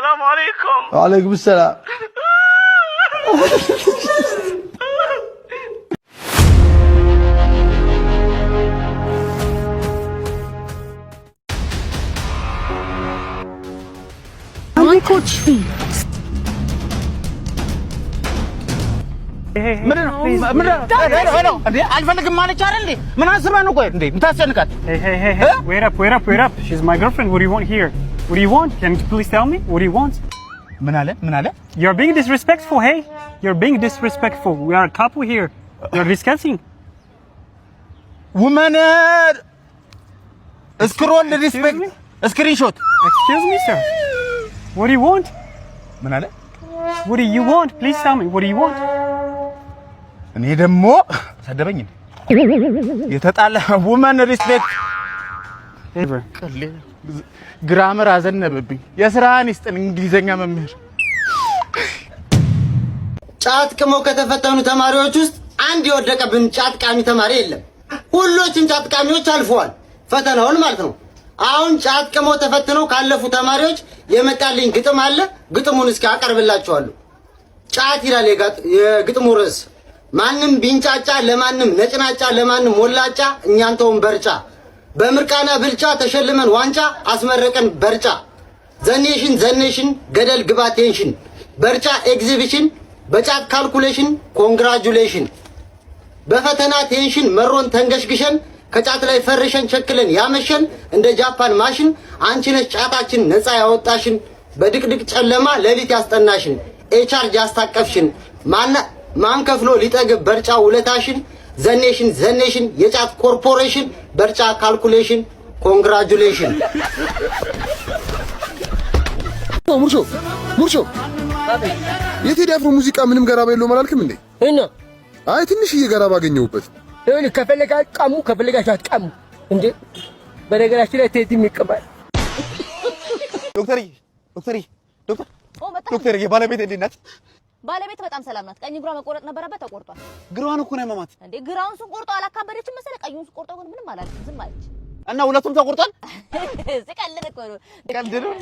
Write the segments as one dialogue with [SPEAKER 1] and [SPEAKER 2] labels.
[SPEAKER 1] السلام عليكم.
[SPEAKER 2] وعليكم السلام.
[SPEAKER 3] አልፈልግም ማለች አይደል እንዴ? ምን አስበህ ነው? ቆይ እንዴ የምታስጨንቃት?
[SPEAKER 1] Hey, hey, hey, hey. Wait up, wait up, wait up. She's my girlfriend. What do you want here? What do you want? Can you please tell me? What do you want?
[SPEAKER 3] ምን አለ? ምን አለ?
[SPEAKER 1] You're being disrespectful, hey? You're being disrespectful. We are a couple here. You're discussing.
[SPEAKER 3] Woman scroll respect screenshot.
[SPEAKER 1] Excuse me, sir. What do you want?
[SPEAKER 3] ምን አለ?
[SPEAKER 1] What do you want? Please tell me. What do you want?
[SPEAKER 3] እኔ ደግሞ ሰደበኝ እንዴ? የተጣላ woman respect
[SPEAKER 1] Ever.
[SPEAKER 3] Grammar አዘነበብኝ። የስራህን ይስጥን እንግሊዘኛ መምህር።
[SPEAKER 4] ጫት ቅመው ከተፈተኑ ተማሪዎች ውስጥ አንድ የወደቀብን ጫት ቃሚ ተማሪ የለም። ሁሎችም ጫት ቃሚዎች አልፈዋል ፈተናውን ማለት ነው። አሁን ጫት ቅመው ተፈትነው ካለፉ ተማሪዎች የመጣልኝ ግጥም አለ። ግጥሙን እስኪ አቀርብላችኋለሁ። ጫት ይላል የግጥሙ ርዕስ። ማንም ቢንጫጫ ለማንም ነጭናጫ ለማንም ሞላጫ እኛንተውን በርጫ በምርቃና ብልጫ ተሸልመን ዋንጫ አስመረቀን በርጫ። The nation, the nation ገደል ግባ tension በርጫ ኤግዚቢሽን በጫት calculation congratulation። በፈተና tension መሮን ተንገሽግሸን ከጫት ላይ ፈርሸን ቸክለን ያመሸን እንደ ጃፓን ማሽን አንቺ ነሽ ጫታችን ነፃ ያወጣሽን በድቅድቅ ጨለማ ሌሊት ያስጠናሽን ኤቻርጅ ያስታቀፍሽን ማን ከፍሎ ሊጠግብ በርጫ ውለታሽን። The nation, the nation የጫት ኮርፖሬሽን በርጫ calculation congratulation።
[SPEAKER 5] ሙርሾ ሙርሾ፣ የቴዲ አፍሮ ሙዚቃ ምንም ገራባ የለውም አላልክም እንዴ?
[SPEAKER 6] እና
[SPEAKER 5] አይ ትንሽዬ ገራባ አገኘሁበት።
[SPEAKER 6] ይኸውልህ ከፈለጋችሁ ቃሙ፣ ከፈለጋችሁ አትቃሙ። እንዴ በነገራችን ላይ ቴዲም ይቀማል።
[SPEAKER 3] ዶክተር ዶክተር ዶክተር ዶክተር ባለቤት እንዴት ናት?
[SPEAKER 7] ባለቤት በጣም ሰላም ናት። ቀኝ እግሯ መቆረጥ ነበረበት፣ ተቆርጧል።
[SPEAKER 3] ግራዋን እኮ ነው ያመማት።
[SPEAKER 7] እንዴ ግራውን ስንቆርጠው አላካበደችም መሰለህ። ቀኙን ስቆርጠው ግን ምንም አላለችም፣ ዝም አለች።
[SPEAKER 3] እና ሁለቱም ተቆርጧል።
[SPEAKER 7] ስቀልድ እኮ ነው።
[SPEAKER 3] ቀልድ ነው።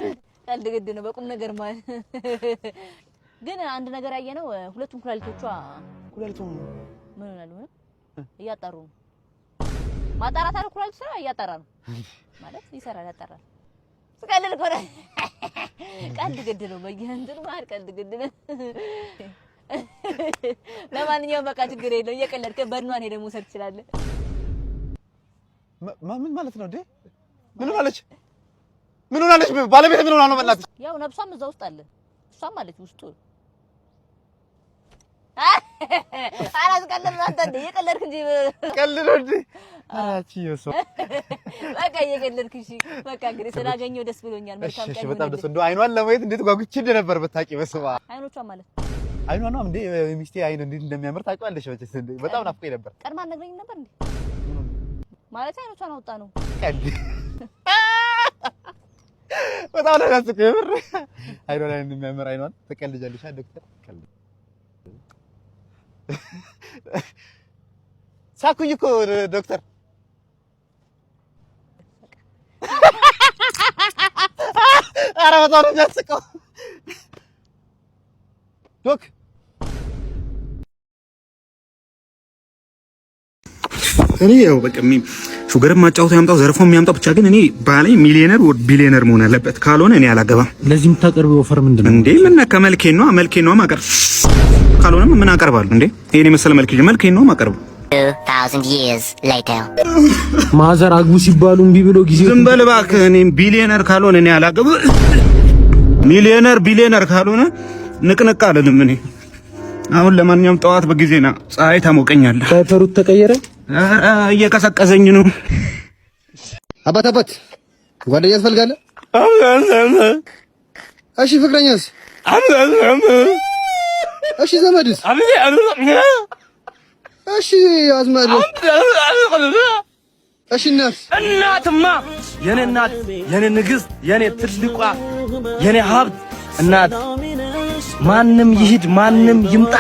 [SPEAKER 7] ቀልድ ግድ ነው። በቁም ነገር ማለት ግን አንድ ነገር ያየነው ሁለቱም ኩላሊቶቿ
[SPEAKER 3] ኩላሊቱ
[SPEAKER 7] ምን ሆናሉ? እያጣሩ ነው። ማጣራት አለ ኩላሊቱ ስራ እያጣራ ነው ማለት ይሰራል፣ ያጣራል። ስቀልድ እኮ ነው። ቀልድ ግድ ነው። በየእንትኑ መሀል ቀልድ ግድ ነው። ለማንኛውም በቃ ችግር የለውም። እየቀለድክ በድኗን ሄደህ መውሰድ ትችላለህ።
[SPEAKER 3] ምን ማለት ነው እንዴ? ምን ሆናለች? ምን ሆናለች? ባለቤት ምን ሆና ነው? በእናትሽ
[SPEAKER 7] ያው ነብሷም እዛ ውስጥ አለ፣ እሷም አለች ውስጡ። አላስቀልድም። አንተ እንደ እየቀለድክ እንጂ
[SPEAKER 3] ቀልድ ነው እንዴ? አራቺ የሰው
[SPEAKER 7] በቃ እየቀለድክ። እሺ በቃ እንግዲህ ስላገኘሁ ደስ ብሎኛል። መልካም ቀን።
[SPEAKER 3] በጣም ደስ እንደው አይኗን ለማየት እንዴት ጓጉቼ እንደነበር ብታውቂ። በስመ አብ።
[SPEAKER 7] አይኖቿ ማለት
[SPEAKER 3] አይኗ ነው እንዴ? ሚስቴ አይን እንዴት እንደሚያምር ታውቂዋለሽ መቼስ። እንዴ በጣም ናፍቆኝ ነበር።
[SPEAKER 7] ቀድማ አልነግረኝም ነበር እንዴ? ማለት አይኖቿን አወጣ ነው።
[SPEAKER 3] ቀልድ በጣም ነው ያስቀው። የምር አይኗ ላይ እንደሚያምር አይኗን ትቀልጃለሽ ዶክተር። ቀልድ ሳኩኝ እኮ ዶክተር። ኧረ በጣም ነው የሚያስቀው Doc።
[SPEAKER 8] እኔ ያው በቃ sugar ማጫወቱ ያምጣው ዘርፎ የሚያምጣው ብቻ ግን እኔ ባሌ millionaire or billionaire መሆን አለበት። ካልሆነ እኔ አላገባም።
[SPEAKER 9] ለዚህ የምታቀርበው offer ምንድን ነው
[SPEAKER 8] እንዴ? ምን ነካ? መልኬ ነው መልኬ ነው ማቀርብ። ካልሆነም ምን አቀርባለሁ እንዴ? ይሄን የመሰለ መልክ ይዤ መልኬ ነው ማቀርብ።
[SPEAKER 10] 2000 years later.
[SPEAKER 9] Mother አግቡ ሲባሉ እምቢ ብሎ ጊዜ
[SPEAKER 8] ዝም በል እባክህ። እኔ ቢሊዮነር ካልሆነ እኔ አላገባም። Millionaire billionaire ካልሆነ ንቅንቅ አልልም እኔ። አሁን ለማንኛውም ጠዋት በጊዜ ና፣ ፀሐይ ታሞቀኛለህ።
[SPEAKER 9] ዳይፐሩ ተቀየረ።
[SPEAKER 8] እየቀሰቀሰኝ ነው።
[SPEAKER 5] አባት አባት፣ ጓደኛ ትፈልጋለህ? እሺ፣ ፍቅረኛስ? እሺ፣ ዘመድስ? እሺ፣ አዝማድ? እሺ፣ እናት?
[SPEAKER 11] እናትማ የኔ እናት፣ የኔ ንግስት፣ የኔ ትልቋ፣ የኔ ሀብት እናት። ማንም ይሂድ ማንም ይምጣ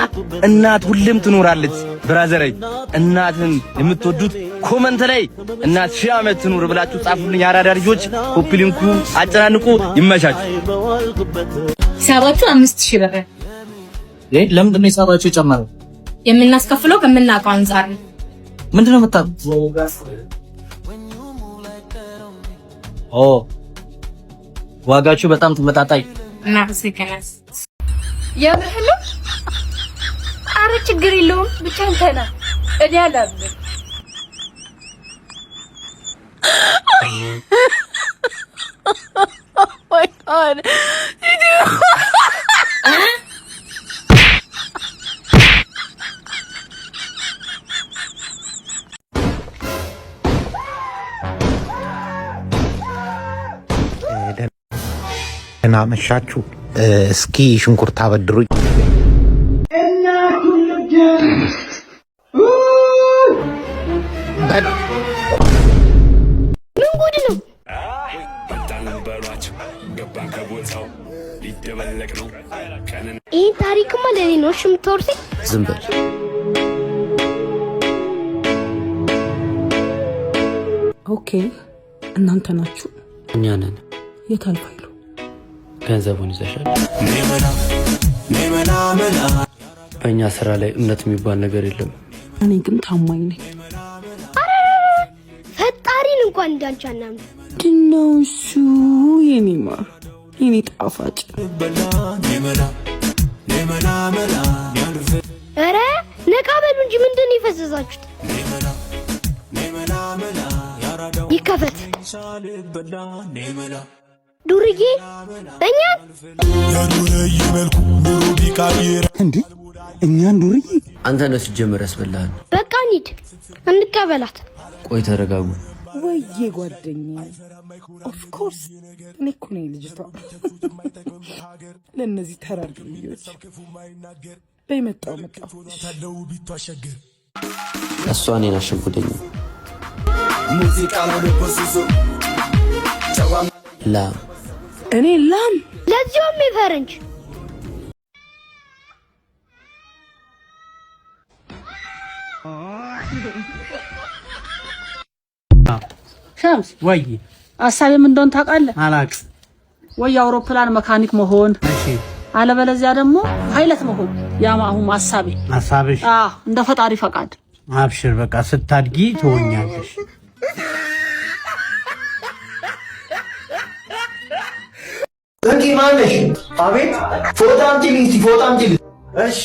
[SPEAKER 11] እናት ሁሌም ትኖራለች። Brother ዬ እናትን የምትወዱት Comment ላይ እናት ሺህ ዓመት ትኑር ብላችሁ ጻፉልኝ። አራዳ ልጆች copy link ኡ አጨናንቁ። ይመቻችሁ።
[SPEAKER 7] ሂሳባችሁ 5,000 ብር።
[SPEAKER 9] ለምንድን ነው ሂሳባችሁ የጨመረው?
[SPEAKER 7] የምናስከፍለው ከምናውቀው አንጻር ነው።
[SPEAKER 9] ምንድን ነው የምታውቁት? ኦ፣ ዋጋችሁ በጣም ተመጣጣኝ።
[SPEAKER 7] እናመሰግናለን። የምርህን ነው? አረ ችግር የለውም፣ ብቻ አንተ ና፣ እኔ አላምንም። My God. Did you?
[SPEAKER 8] ደህና መሻችሁ። እስኪ ሽንኩርት አበድሩኝ።
[SPEAKER 6] እናቱን ልጅ።
[SPEAKER 10] ምን ጉድ ነው? ይህን ታሪክማ ለእኔ ነው እሺ የምታወርሰኝ?
[SPEAKER 4] ዝም በል።
[SPEAKER 2] Okay፣ እናንተ ናችሁ?
[SPEAKER 9] እኛ ነን።
[SPEAKER 2] የታል ፋይሉ?
[SPEAKER 9] ገንዘቡን ይዘሻል። በእኛ ስራ ላይ እምነት የሚባል ነገር የለም።
[SPEAKER 2] እኔ ግን ታማኝ ነኝ።
[SPEAKER 10] ፈጣሪን እንኳን እንዳንቺ አናምንም።
[SPEAKER 2] ምንድነው እሱ? የኔ ማር፣ የኔ ጣፋጭ።
[SPEAKER 10] ኧረ ነቃ በሉ እንጂ፣ ምንድን ነው የፈዘዛችሁት? ይከፈት ዱርዬ እኛን
[SPEAKER 8] እንዴ፣ እኛን ዱርዬ?
[SPEAKER 9] አንተ ነው ሲጀመር ያስበላሃል።
[SPEAKER 10] በቃ እንሂድ እንቀበላት።
[SPEAKER 9] ቆይ ተረጋጉ።
[SPEAKER 2] ወዬ ጓደኛዬ፣ of course እኔ እኮ ነኝ ልጅቷ። ለእነዚህ ተራ ዱርዬዎች በይመጣው መጣው።
[SPEAKER 9] እሷ እኔን አሸጉደኝ። ላም።
[SPEAKER 2] እኔ ላም።
[SPEAKER 10] ለዚሁም የፈረንጅ።
[SPEAKER 2] ሸምስ።
[SPEAKER 1] ወይ።
[SPEAKER 2] ሀሳቤ ምን እንደሆነ ታውቃለህ?
[SPEAKER 1] አላቅም።
[SPEAKER 2] ወይ የአውሮፕላን መካኒክ መሆን፣ አለበለዚያ ደግሞ ፓይለት መሆን። ያማ አሁን ሀሳቤ።
[SPEAKER 1] ሀሳብሽ?
[SPEAKER 2] አዎ፣ እንደ ፈጣሪ ፈቃድ።
[SPEAKER 1] አብሽር፣ በቃ ስታድጊ ትሆኛለሽ።
[SPEAKER 4] እንኪ ማነሽ? አቤት። ፎጣ አምጪልኝ እስኪ፣ ፎጣ አምጪልኝ። እሺ።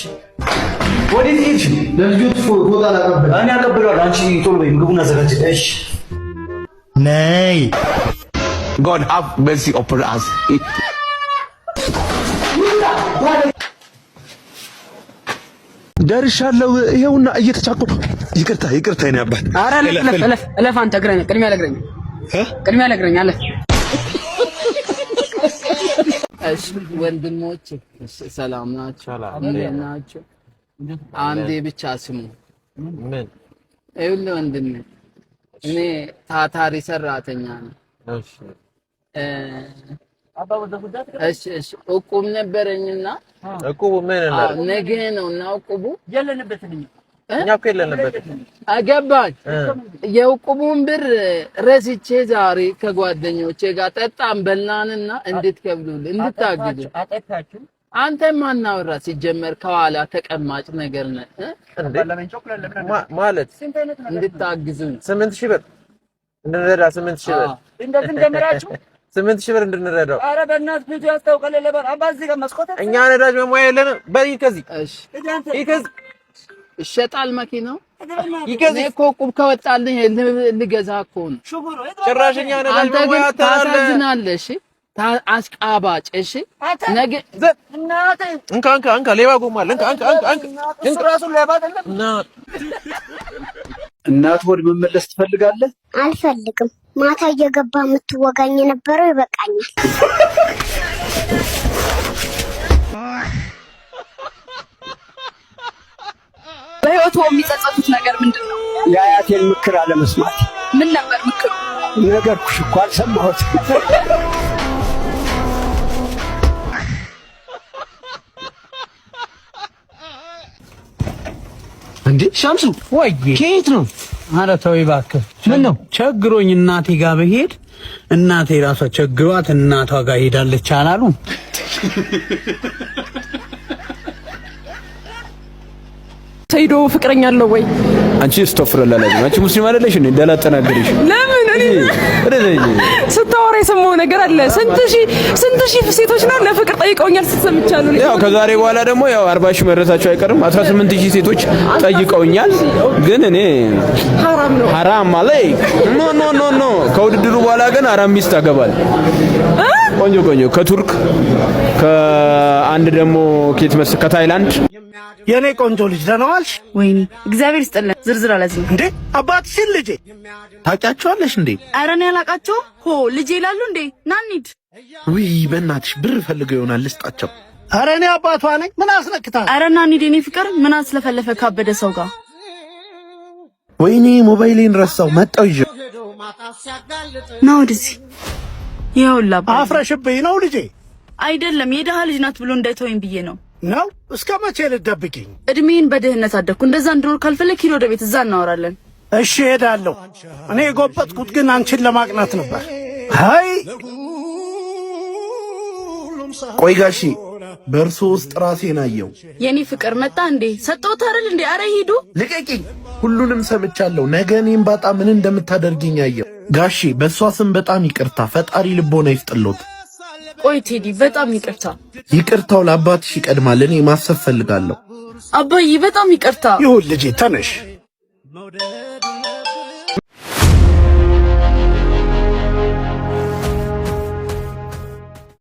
[SPEAKER 4] ወዴት ሄድሽ? ለልጆች ፎጣ ላቀብል። እኔ አቀብለዋለሁ። አንቺ ቶሎ በይ፣ ምግቡን አዘጋጅ። እሺ። ነይ።
[SPEAKER 8] God have mercy upon us.
[SPEAKER 5] ደርሻለሁ። ይኸውና እየተቻኮልኩ። ይቅርታ፣ ይቅርታ የኔ አባት።
[SPEAKER 6] ኧረ እለፍ፣ እለፍ፣ እለፍ፣ እለፍ። አንተ እግረኛ፣ ቅድሚያ ለእግረኛ፣ ቅድሚያ ለእግረኛ፣ እለፍ።
[SPEAKER 12] እሺ ወንድሞች፣ እሺ ሰላም ናቸው? እንዴት ናቸው? አንዴ ብቻ ስሙ።
[SPEAKER 11] ምን?
[SPEAKER 12] ይኸውልህ ወንድሜ፣ እኔ ታታሪ ሰራተኛ ነኝ። እሺ፣ እቁብ ነበረኝና
[SPEAKER 11] እቁቡ ምን እናድርግ?
[SPEAKER 12] ነገ ነው እና እቁቡ
[SPEAKER 6] የለንበትም እኛ።
[SPEAKER 11] እኛ እኮ የለንበትም።
[SPEAKER 12] አገባኝ። የእቁቡን ብር ረስቼ ዛሬ ከጓደኞቼ ጋር ጠጣን በላንና እንድትከፍሉልን እንድታግዙ።
[SPEAKER 6] አጠጣችሁ።
[SPEAKER 12] አንተ ማናወራ ሲጀመር ከኋላ ተቀማጭ ነገር ነህ እ?
[SPEAKER 11] ማለት
[SPEAKER 12] እንድታግዙኝ።
[SPEAKER 11] 8,000 ብር እንድንረዳ፣ 8,000 ብር።
[SPEAKER 6] እንደዚህ እንደምራችሁ።
[SPEAKER 11] 8,000 ብር እንድንረዳው።
[SPEAKER 6] ኧረ በእናትህ ቤቱ ያስታውቃል። ለበር አባ እዚህ ጋር መስኮት።
[SPEAKER 11] እኛ ነዳጅ መሙያ የለንም። በል ይህ ከዚህ፣ ይህ ከዚህ።
[SPEAKER 12] ይሸጣል መኪናው።
[SPEAKER 11] ይከዚህ።
[SPEAKER 12] እኔ እኮ እቁብ ከወጣልኝ ልገዛ እኮ ነው።
[SPEAKER 11] ጭራሽ እኛ ነዳጅ
[SPEAKER 12] አንተ ግን
[SPEAKER 11] መሙያ አተናል።
[SPEAKER 12] ታሳዝናለህ። እሺ አሽቃባጭ። እሺ ነገ
[SPEAKER 11] እንካ፣ እንካ፣ እንካ፣ ሌባ ጎማ አለ። እንካ፣ እንካ፣ እንካ፣ እንካ።
[SPEAKER 6] እሱ ራሱ ሌባ አይደለም።
[SPEAKER 9] እናት ሆድ መመለስ ትፈልጋለህ?
[SPEAKER 10] አልፈልግም። ማታ እየገባ የምትወጋኝ የነበረው ይበቃኛል።
[SPEAKER 2] በህይወቱ የሚጸጸቱት ነገር ምንድን ነው?
[SPEAKER 6] የአያቴን ምክር አለመስማት።
[SPEAKER 2] ምን ነበር ምክሩ?
[SPEAKER 6] ነገርኩሽ እኮ፣ አልሰማሁት።
[SPEAKER 4] እንዴ ሻምሱ፣
[SPEAKER 1] ወይ።
[SPEAKER 4] ከየት ነው?
[SPEAKER 13] ኧረ ተው እባክህ። ምን ነው ቸግሮኝ እናቴ ጋር ብሄድ እናቴ ራሷ ቸግሯት እናቷ ጋር ሄዳለች አላሉ?
[SPEAKER 14] ሰይዶ ፍቅረኛ አለው ወይ?
[SPEAKER 15] አንቺ እስተፍረላ ላዚም፣ አንቺ ሙስሊም አይደለሽ እንዴ? እንዳላጠናገርሽ።
[SPEAKER 14] ለምን? እኔ ስታወራ የሰማው ነገር አለ። ስንት ሺህ ሴቶች ነው ለፍቅር ጠይቀውኛል ስትሰምቻለሁ።
[SPEAKER 15] ያው ከዛሬ በኋላ ደግሞ ያው 40,000 መድረሳቸው አይቀርም። 18,000 ሴቶች ጠይቀውኛል፣ ግን እኔ
[SPEAKER 14] ሐራም ነው።
[SPEAKER 15] ሐራም አለይክ፣ no, no, no, no። ከውድድሩ በኋላ ግን አራት ሚስት አገባል። ቆንጆ ቆንጆ ከቱርክ፣ ከአንድ ደግሞ ኬት መስ ከታይላንድ።
[SPEAKER 16] የኔ ቆንጆ ልጅ ደህና ዋልሽ?
[SPEAKER 17] ወይኔ እግዚአብሔር ይስጥልን። ዝርዝር አላዝም።
[SPEAKER 16] እንዴ አባትሽን ልጄ ታውቂያቸዋለሽ እንዴ?
[SPEAKER 17] ኧረ እኔ አላውቃቸውም። ሆ ልጄ ይላሉ እንዴ? ና እንሂድ።
[SPEAKER 16] ውይ በእናትሽ ብር ፈልገው ይሆናል፣ ልስጣቸው። ኧረ እኔ አባቷ ነኝ። ምን አስነክታል?
[SPEAKER 17] ኧረ ና እንሂድ የኔ ፍቅር። ምን አስለፈለፈ ካበደ ሰው ጋር?
[SPEAKER 16] ወይኔ ሞባይሌን ረሳው። መጣው ይዤ።
[SPEAKER 17] ና ወደዚህ። ይኸውልህ አባዬ።
[SPEAKER 16] አፍረሽብኝ ነው ልጄ?
[SPEAKER 17] አይደለም፣ የድሃ ልጅ ናት ብሎ እንዳይተወኝ ብዬ ነው።
[SPEAKER 16] ነው? እስከ መቼ ልትደብቂኝ?
[SPEAKER 17] እድሜን በድህነት አደግኩ። እንደዛ እንድኖር ካልፈለግ ሂድ ወደ ቤት፣ እዛ እናወራለን።
[SPEAKER 16] እሺ እሄዳለሁ። እኔ የጎበጥኩት ግን አንቺን ለማቅናት ነበር። አይ
[SPEAKER 5] ቆይ ጋሺ፣ በእርሶ ውስጥ ራሴን አየው።
[SPEAKER 17] የኔ ፍቅር መጣ እንዴ? ሰጠሁት አይደል እንዴ? አረ ሂዱ።
[SPEAKER 5] ልቀቂኝ! ሁሉንም ሰምቻለሁ። ነገ እኔን ባጣ ምን እንደምታደርጊኝ አየው። ጋሺ፣ በእሷ ስም በጣም ይቅርታ። ፈጣሪ ልቦና ይስጥሎት።
[SPEAKER 17] ቆይ ቴዲ፣ በጣም ይቅርታ።
[SPEAKER 5] ይቅርታው ለአባትሽ ይቀድማል። እኔ ማሰብ ፈልጋለሁ።
[SPEAKER 17] አባዬ በጣም ይቅርታ።
[SPEAKER 16] ይሁን ልጄ፣ ተነሽ።